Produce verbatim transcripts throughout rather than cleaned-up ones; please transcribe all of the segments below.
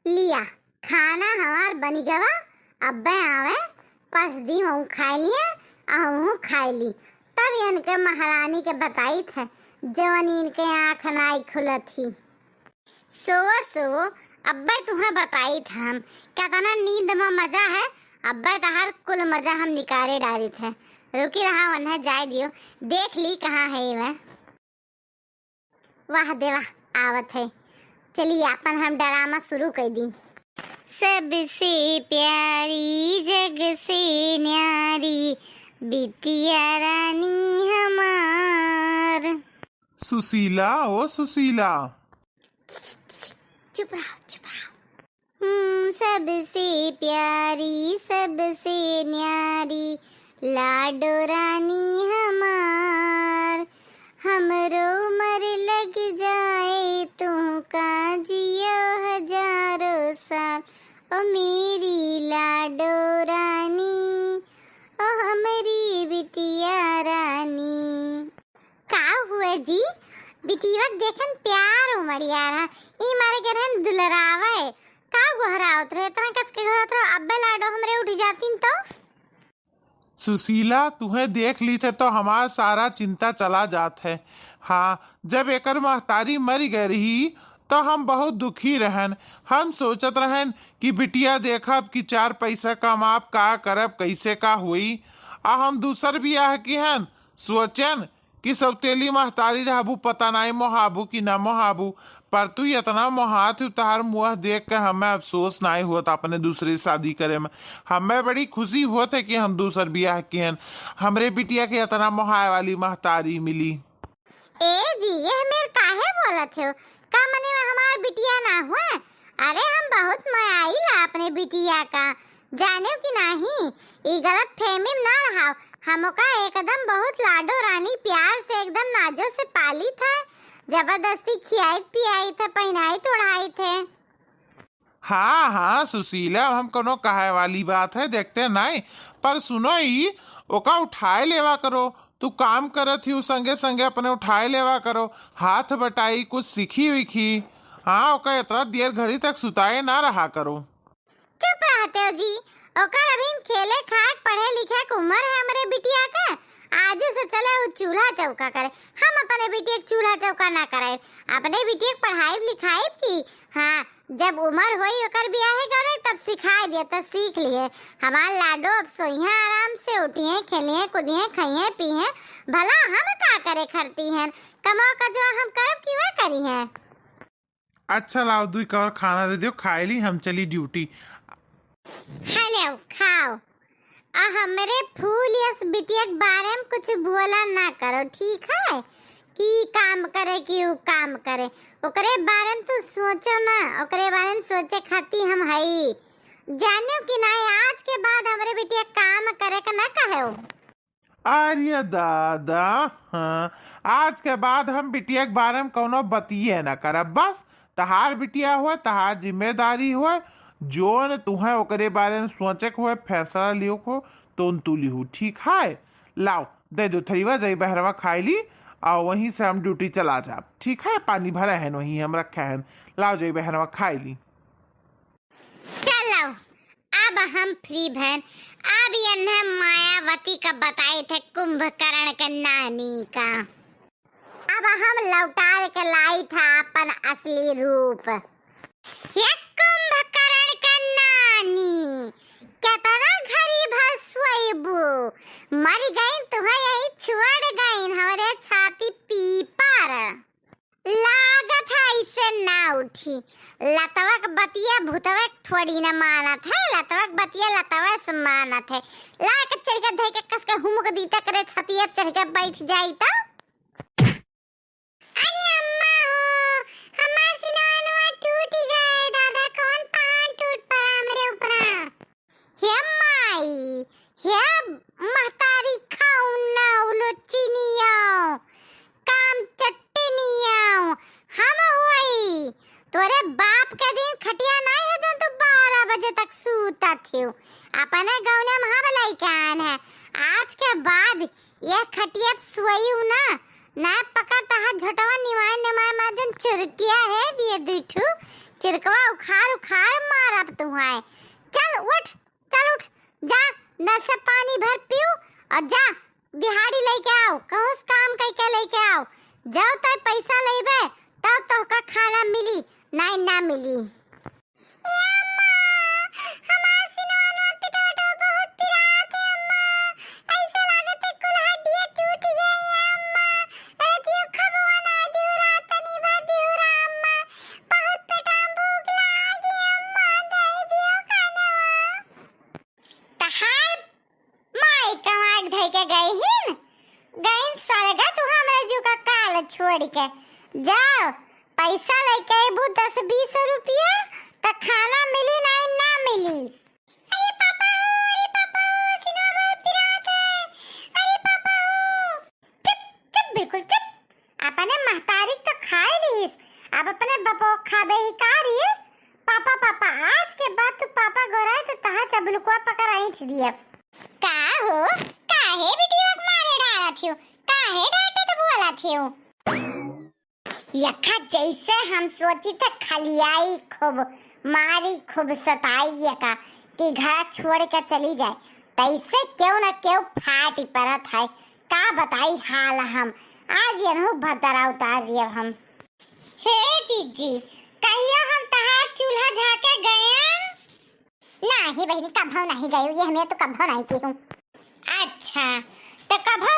लिया, खाना हमार बनि गवा, अब्बे आवे, पस दी, वहू खाइ लिए, अहू खाइ ली। तब इनके महारानी के बताइत है, जवन इनके आँख नाई खुलत ही। सोवो, सोवो, अब्बे तुहें बताइत हम, केतना नींद में मजा है, अब्बे तहार कुल मजा हम निकारे डारित है। रुकी रहा, उन्हें जाए दियो, देख ली कहाँ है इवे। वाह देवा, आवत है। चली, आपन हम ड्रामा शुरू कर दी। सबसे प्यारी जग से न्यारी बिटिया रानी हमार। सुशीला, ओ सुशीला। चुप रहो, चुप रहो। हम्म, सबसे प्यारी, सबसे न्यारी लाडो रानी हमार, हमरो उमर लग जाए तुहका जियो हजारों साल, ओ मेरी लाडो रानी, ओ हमरी बिटिया रानी। का हुए जी? बिटिया के देखन प्यार उमड़ आवा, ई मारे के रहन दुलरावे। का गोहरावत रहो, इतना कस के गोहरावत रहो, अब्बे लाडो हमरे उठ जातीन तो। सुशीला, तुहें देख लीत है तो हमार सारा चिंता चला जात है। हाँ, जब एकर महतारी मरि गए रही तो हम बहुत दुखी रहन। हम सोचत रहन कि बिटिया देखब कि चार पैसा कमाब, का करब, कैसे का होई। आ हम दूसर बियाह किहन, सोचन कि सौतेली महतारी रहबू, पता नाई मोहाबू कि ना मोहाबू, पर तू इतना मोहात हू, तहार मुँह देख के हमें अफसोस नाई होत अपने दूसरी शादी करे में। हमें बड़ी खुशी होत है कि हम दूसर बियाह किहन, हमरे बिटिया के इतना मोहाए वाली महतारी मिली। ए जी, यह मेर काहे बोलत हो? का मने में हमार बिटिया ना हुए? अरे हम बहुत मयाइला अपने बिटिया का, जानेव कि नाही? ई गलत फहमी में ना रहाव। हम ओका एकदम बहुत लाडो रानी प्यार से एकदम नाजो से पालित है, जबरदस्ती खियाइत पियाइत है, पहिनाइत ओढ़ाइत है। हाँ, हाँ, सुशीला, हम कोनो कहे वाली बात है, देखते नहीं। पर सुनो ई, ओका उठाए लेवा करो, तू काम करत ही, उ संगे संगे अपने उठाए लेवा करो, हाथ बटाई, कुछ सीखी विखी। हाँ, ओका इतना देर घरी तक सुताए ना रहा करो। चुप रहते हो जी, ओकर अभी खेले खाए, पढ़े लिखे के उम्र है हमरे बिटिया के। आज से चले उ चूल्हा चौका करे, हम अपने बिटिया के चूल्हा चौका ना कराए, अपने बिटिया के पढ़ाई लिखाई की। हाँ, जब उम्र होई ओकर बियाहे करे, तब सिखाए दिए, तब सीख लिए। हमार लाडो अब सोइहे आराम से, उठिहे, खेलिहे, कूदिहे, खइहे, पीहे। भला हम का करे खरती हैं? कमाओ का जो हम करब कि वह करी हैं? अच्छा, लाओ, दुई कवर खाना दे दियो, खाए ली, हम चली ड्यूटी। हेलो, खाओ। आ हमरे फूल यस बिटिया के बारे में कुछ बोला ना करो, ठीक है? कि काम करे, कि उ काम करे, ओकरे बारे में तू सोचो ना, ओकरे बारे में सोचे खाती हम हई। जानियो कि नाई, आज के बाद हमरे बिटिया काम करे का ना कहे। अरे दादा, हाँ, आज के बाद हम बिटिया के बारे में कौनो बतिये ना करब। बस तहार बिटिया हुए, तहार जिम्मेदारी हुए, जोन तुहें ओकरे बारे में सोचे के हुए, फैसला लियो को, तोन तू लिहू, ठीक है? लाओ, दे दो थरीवा, जाई बहरवा खाई ली, और वहीं से हम ड्यूटी चला जाब, ठीक है? पानी भरा है वहीं हम रखे हैं, लाओ जाई बहरवा खाई ली। चलो, अब हम फ्री भैन। अब यन्हे मायावती का बताई थे कुंभकर्ण के नानी का। अब हम लौटार के लाई था अपन असली रूप। ये कुंभकर्ण के नानी, केतना घरी भर सोइबू? मर गईन तुहे यही छोड़ गईन हमरे छाती पीपर। लागत है ऐसे ना उठी। लतवक बतिया भूतवक थोड़ी ना मानत है, लतवक बतिया लतवस मानत है। लायक चढ़ के धई के कस के हुमुक दी तक रे छतिया चढ़ के बैठ जाई तो। अरे अम्मा हो, हमार सिनवनवा टूट गए दादा, कौन पहाड़ टूट पड़ा हमरे ऊपरा? हे माई, हे महतारी खाऊ ना उलो चिनिया, काम चट्टनिया, हम होई तोरे बाप के दिन खटिया नहीं है जो तू बारह बजे तक सूता थियो। अपने गौने में हम लइकान है, आज के बाद यह खटिया पे सोई हूँ ना, ना पकड़ तहा झोटवा निमाय निमाय माजन चुरकिया है दिए दुई ठू, चिरकवा उखाड़ उखाड़ मारब तुहैं। चल उठ, चल उठ, जा नल से पानी भर पीऊ और जा दिहाड़ी लेके आओ, कहूँ से काम कइके लेके आओ। जब तय पैसा लेबे तब तोहका खाना मिली, नाहीं ना मिली। ए अम्मा, हमार सिनवा नोर पिटवा बहुत पिरात है अम्मा। ऐसे लागत है कुल हड्डियाँ टूट गई है अम्मा। रतियो खबवा ना दिहु, रात तनी भर दिहु रा अम्मा। बहुत पेटा में भूख लागी अम्मा, दे दियो खानवा। तहार माई कमाए धइ के गई हिन, गईन सरगा तू हमरे जू का काल छोड़ के। जाओ, पैसा लेके अबू दस बीस रुपया, त खाना मिली नाहीं ना मिली। अरे पापा हो, अरे पापा हो, सिनवा बहुत पिरात है। अरे पापा हो। चुप, चुप, बिल्कुल चुप। अपने महतारी तो खाए लिहिस, अब अपने बपो खाबे ही का रे? पापा, पापा, आज के बाद तू पापा गोराए तो तहा चबलुकवा पकड़ ऐंठ दियब। का हो, काहे बिटिया के मारे डारत हो, काहे डांटत बोलत हो? यखा जैसे हम सोची थे खलियाई खूब, मारी खूब सताई यका कि घर छोड़ के चली जाए, तैसे केहू न केहू फाटी परत है। का बताई हाल हम, आज यनहू भद्दरा उतार दियब हम। हे जीजी, कहियो हम तहार चूल्हा झाँके गएन? नाहीं बहिनी, कभो नाहीं गयो, ये हमें तो कभो नाहीं की हूँ। अच्छा, तो कभो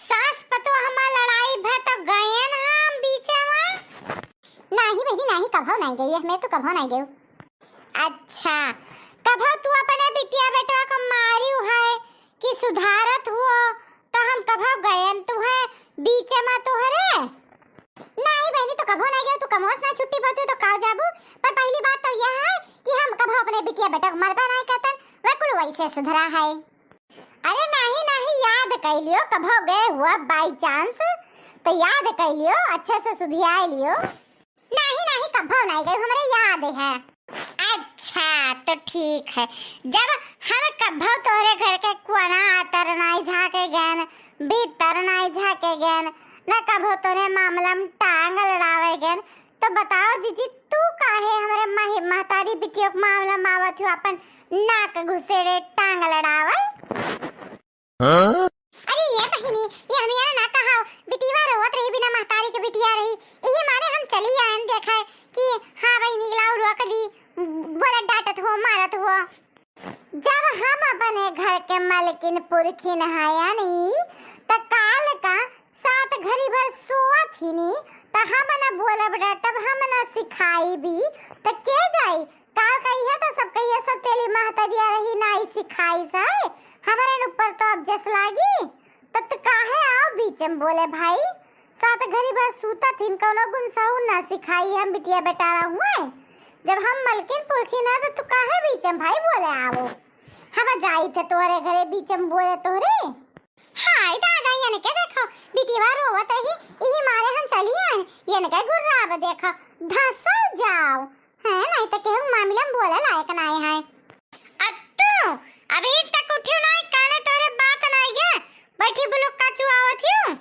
सास पतोह हमार लड़ाई भा तो गएन हम बीचे में? नाहीं बहिनी, नाहीं, कभो नाहीं गयो, ये हमें तो कभो नाहीं गयो। अच्छा, कभो तू अपने बिटिया बेटवा को मारियो है कि सुधारत हुओ, तो हम कभो गएन तुहे बीचे मा तोहरे? नाहीं बहिनी, तो कभो नाहीं गयो, तू कमोस ना छुट्टी पवती तो काव जाबू, पर पहली बात तो यह है कि हम कभो अपने बिटिया बेटा को मरबे नाहीं करतन, वह कुल वैसे सुधरा है। अरे नाहीं, नाहीं, याद कइ लियो, कभो गए हुआ by chance, तो याद कइ लियो, अच्छे से सुधियाए लियो। नाहीं, नाहीं, कभो नाहीं गयो, हमरे याद है। अच्छा, तो ठीक है, जब हम कभो तोरे घर के कोना आतर नाहीं झाँके गएन, भीतर नाहीं झाँके गएन, न कभो तोरे मामला में टांग लड़ावे गएन, तो बताओ जीजी, तू काहे हमरे महि-, महतारी बिटियों के मामला में आवत हो, अपन नाक घुसेड़े टांग लड़ावे? हाँ? अरे ये बहिनी, ये हम यार ना कहाओ, बिटिया रोवत रही, बिना महतारी के बिटिया रही, यही मारे हम चली आयन देखा है कि हाँ बहिनी, लाओ रोक दी, बोला डांटत हो, मारत हो। जब हम अपने घर के मलकिन पुरखिन हयनी, त काल का सात घड़ी भर सोवत हिनी, त हम न बोलब डांटब, हम न सिखाई भी, त के जाई? का कहिए तो सब कहिए, सब तेली महतरिया रही, नाई सिखाई से, हमरे ऊपर तो अब जस लागी। त तू काहे आओ बीच में बोले भाई? सात घड़ी भर सूतत हिन, कौनो गुन सहूर ना सिखाई हम बिटिया बेटा रहुए। जब हम मलकिन पुरखिन है तो तू काहे बीच में भाई बोले आवो? हम जाई थे तोहरे घरे बीच में बोले तोहरे। हाय दादा, यनके देखो, बिटिया रोवत रही, इही मारे हम चली आए, यनके गुर्राब देखो, धसल जाओ। हैं, नाहीं तो केहू मामला में बोले लायक नाहीं है। अत्तू, अभी तक उठियो नाहीं, काने तोरे बात नाहीं गे, बैठी बुलुक्का चुआवत हियो।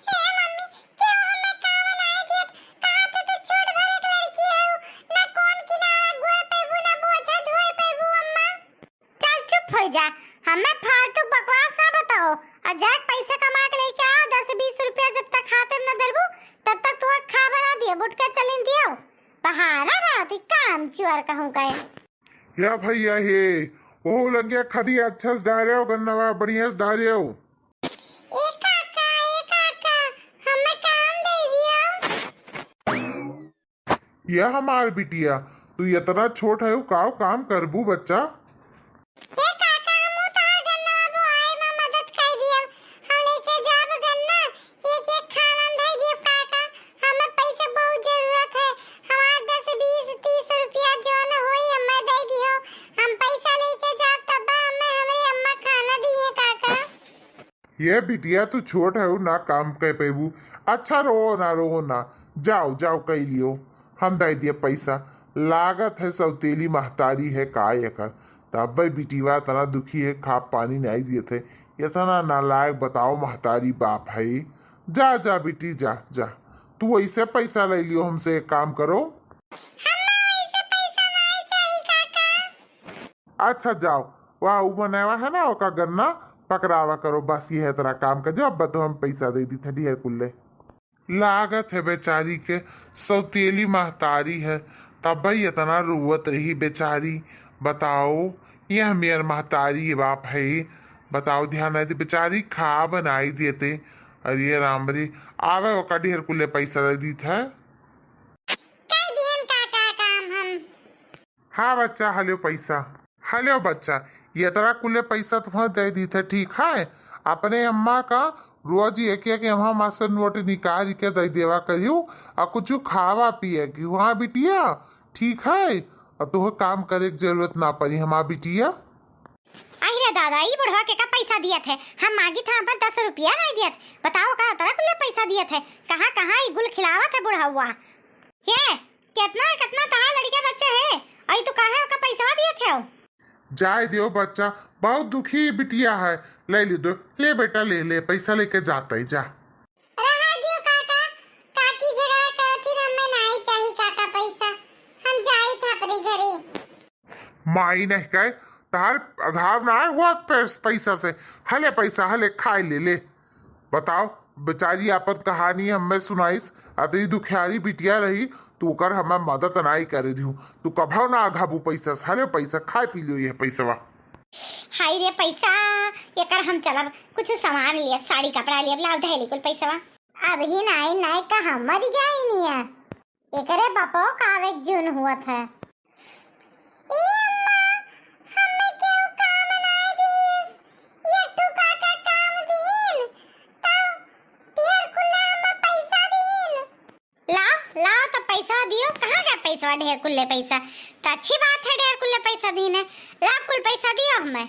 हे मम्मी, केहू हमें काम नाहीं देत, कहा थे तू छोट भर एक लड़की है, ना कौन किनारा गोड़ पेबू, ना बोझा ढोए पेबू अम्मा। चल चुप होइ जा, हमें फालतू बकवास ना बताओ। और जाके पैसा कमा के लेके आओ, दस बीस रुपया जब तक हाथ में न धरबू, तब तक तू खाबे ना दियो, उठ के चलिन दियो। पहाड़ा रहती काम चुअर कहूँ कहे। या भैया हे, ओहू लगिया खदी अच्छा से डारेउ, गन्नवा बढ़िया से डारेउ। ए काका, ए काका, हमें काम दे दियो। या हमार बिटिया, तू इतना छोट है, काव काम करबू बच्चा? हे काका, हमहू तोहार गन्नवा बोआई में मदद कर दियो। हम लेके जाब गन्ना, एक एक खाना धई दियो काका। हमें पैसे बहुत जरूरत है, हमार दस, बीस, तीस रुपया जौन होई हमें दे दियो। हम पैसा लेके जाब तब हमें हमरे अम्मा खाना दिए काका। ये बिटिया, तू छोट है, ना काम कर पेबू। अच्छा, रोओ ना, रोओ ना, जाओ, जाओ, कई लियो, हम दे दिए पैसा। लागत है सौतेली महतारी है का एकर, तब बिटिया इतना दुखी है, खा पानी नहीं दिए थे। इतना नालायक बताओ महतारी बाप है। जा, जा बेटी, जा, जा, तू ऐसे पैसा ले लियो हमसे, एक काम करो। हम ना वैसे अच्छा जाओ, वह उ मनैवा है ना, ओका गन्ना पकड़ावा करो, बस ये है तेरा काम का। जो अब तो हम पैसा दे दी था ढेर कुल्ले। लागत है बेचारी के सौतेली महतारी है, तब इतना रोवत रही बेचारी। बताओ, यह मेर महतारी बाप है, बताओ, ध्यान नहीं दे बेचारी, खा बनाई देते। अरे राम रे, आवे ओका ढेर कुल्ले पैसा दे दी था। कह दिहन का, का काम हम। हाँ बच्चा, हले पैसा। हले बच्चा, ये तरा कुले पैसा तुम्हें दे दी थे, ठीक है? अपने अम्मा का रोज एक एक अम्मा मास्टर नोट निकाल के दे देवा करियो, और कुछ खावा पिए की हुआ बिटिया, ठीक है? और तुह काम करे की जरूरत ना पड़ी हमार बिटिया। आई रे दादा, ई बुढ़वा के का पैसा दिया थे? हम मांगी था अपन दस रुपया नहीं दिया थे। बताओ का तरा कुले पैसा दिया थे? कहाँ कहाँ ई गुल खिलावा थे बुढ़वा? ये कितना, कितना तहार लड़के बच्चे है, अई तू काहे ओका पैसवा दिए थे? जाए दियो बच्चा, बहुत दुखी बिटिया है, ले ली दो, ले बेटा, ले ले, पैसा लेके जाता ही जा। रहा दियो काका, काकी झगड़ा करत ही, हमें नाई चाही काका पैसा, हम जाई था अपने घरे। माई नहीं कहे, तहार अभाव ना है हुआ पैस-, पैसा से, हले पैसा, हले खाए ले ले। बताओ, बेचारी आपन कहानी हमें सुनाइस, अतरी दुखियारी बिटिया रही, तू ओकर हमें मदद नाई करे दिहू। तू कभव ना अघाबू पैसा से, हले पैसा, खाए पी लियो ये पैसवा। हाय रे पैसा, एकर हम चलब, कुछ सामान लियब, साड़ी कपड़ा लियब, लाव धैली कुल पैसवा। अबही नाई, नाई कहाँ मर गई निया, एकरे बापो का आवे जून हुआ था। ए अम्मा, हम्मे केहू काम नाय दिहिस। ये ठू काका काम दिहिन, तब ढेर कुल्ला हम्मे पैसा दिहिन। लाओ, लाओ तो पैसा दियो। कहाँ गए पैसा? ढेर कुल्ले पैसा। तो अच्छी बात है, ढेर कुल्ले पैसा दीन है। लाओ, कुल पैसा दियो हमें।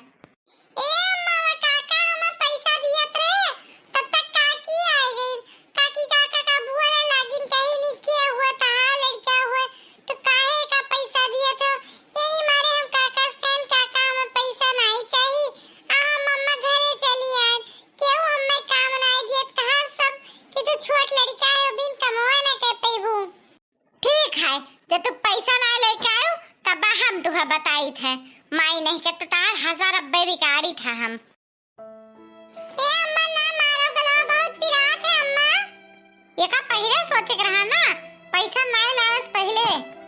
ए अम्मा, वो काका हमें पैसा दियत रहे, तब तक काकी आ गई। काकी काका का बुआ ला लागिन कही नहीं किया हुआ तहार लड़का हुआ, तो काहे का पैसा दियत हो? यही मारे हम काका से कहन, "काका, हमें पैसा नहीं चाहिए, आ हम अम्मा घरे चली आए, केहू हमें काम नहीं दियत, कहा सब कि तू छोट लड़का है, बिन कमवा ना कर पैबू।" ठीक है, जब तू पैसा ना लेके आयो, तब हम तुहे बताई थे। माई नहीं के तो तार हजार अब्बे बिगाड़ी था हम। ए अम्मा, ना मारो गलवा, बहुत पिरात है अम्मा। ये का पहले सोचे के रहा ना, पैसा ना लावे से पहले।